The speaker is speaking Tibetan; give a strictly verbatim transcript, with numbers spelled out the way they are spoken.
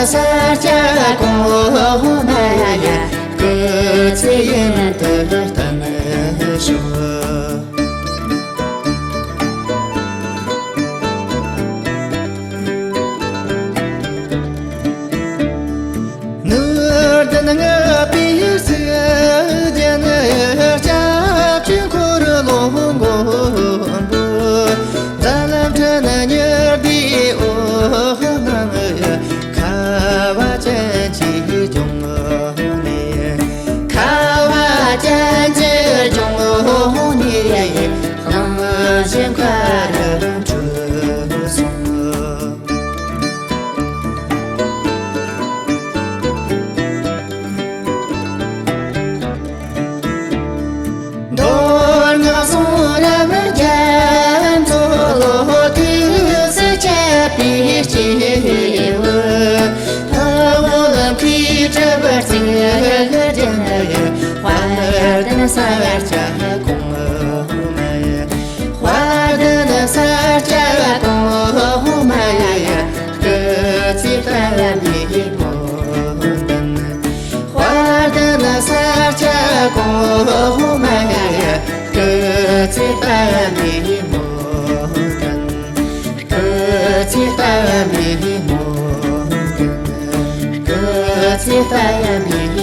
ས་སྐྱ་གོང་མ་ཡ། སྐུ་ཚེ་ཡུན་དུ་བརྟན་ཤོག། ནུབ་ལྡན་ལྔ་པའི་གཟི་བརྗིད། སྐྱབས་ཆེན་འཁོར་ལོ་མགོན་པོ། འཛམ་གླིང་ཕྲིན་ཉི་ཟླའི་འོད་སྣང་། ཁ་བ་ཅན་གྱི་ལྗོངས་ནས། ཁ་བ་ཅན་གྱི་ལྗོངས་ནས། གླིང་བཞི་མཁའ་རུ་འཕྲོས་སོང་། མདོ་སྔགས་གསུང་རབ་རྒྱ་མཚོ་ལོ། ཐུགས་སུ་ཆུད་པའི་སྐྱེས་བུ། ལྷ་མོ་ལ་མཁས་གྲུབ་རྩེ་ལྡན། དཔལ་ལྡན་ས་སྐྱ་གོང་མ། དཔལ་ལྡན་ས་སྐྱ་གོང་མ་ཡ། སྐུ་ཚེ་བརྟན་པའི་བོད་དོན། དཔལ་ལྡན་ས་སྐྱ་གོང་མ་ཡ། སྐུ་ཚེ་བརྟན་པའི་བོད་དོན། སྐུ་ཚེ་བརྟན་པའི་བོད་དོན། སྐུ་ཚེ་བརྟན་པའི་